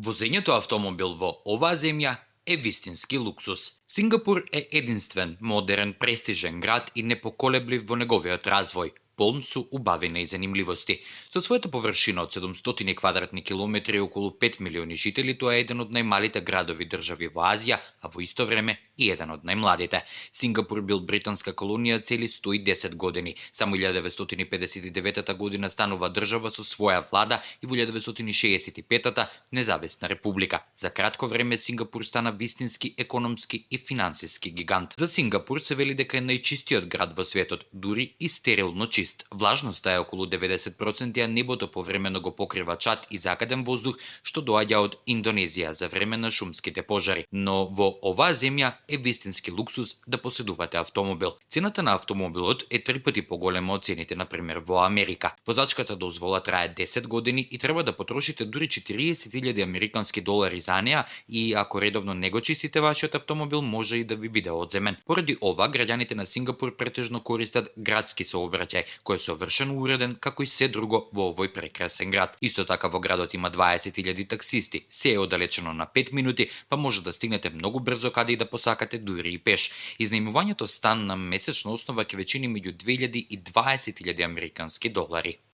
Возењето автомобил во оваа земја е вистински луксус. Сингапур е единствен, модерен, престижен град и непоколеблив во неговиот развој, полн со убавина и занимливости. Со својата површина од 700 квадратни километри и околу 5 милиони жители, тоа е еден од најмалите градови држави во Азија, а во исто време и еден од најмладите. Сингапур бил британска колонија цели 110 години. Само 1959 година станува држава со своја влада и во 1965 независна република. За кратко време Сингапур стана вистински економски и финансиски гигант. За Сингапур се вели дека е најчистиот град во светот, дури и стерилно чист. Влажноста е околу 90%, а небото повремено го покрива чад и закаден воздух што доаѓа од Индонезија за време на шумските пожари. Но во оваа земја е вистински луксус да поседувате автомобил. Цената на автомобилот е 3 пати поголема од цените на пример во Америка. Возачката дозвола трае 10 години и треба да потрошите дури 40.000 американски долари за неа и ако редовно не го чистите вашиот автомобил може и да ви биде одземен. Поради ова граѓаните на Сингапур претежно користат градски сообраќај кој е совршено уреден како и се друго во овој прекрасен град. Исто така во градот има 20.000 таксисти. Се е оддалечено на 5 минути, па може да стигнете многу брзо каде и да посакате дури и пеш. Изнајмувањето стан на месечна основа ќе ве чини меѓу 2.000 и 20.000 американски долари.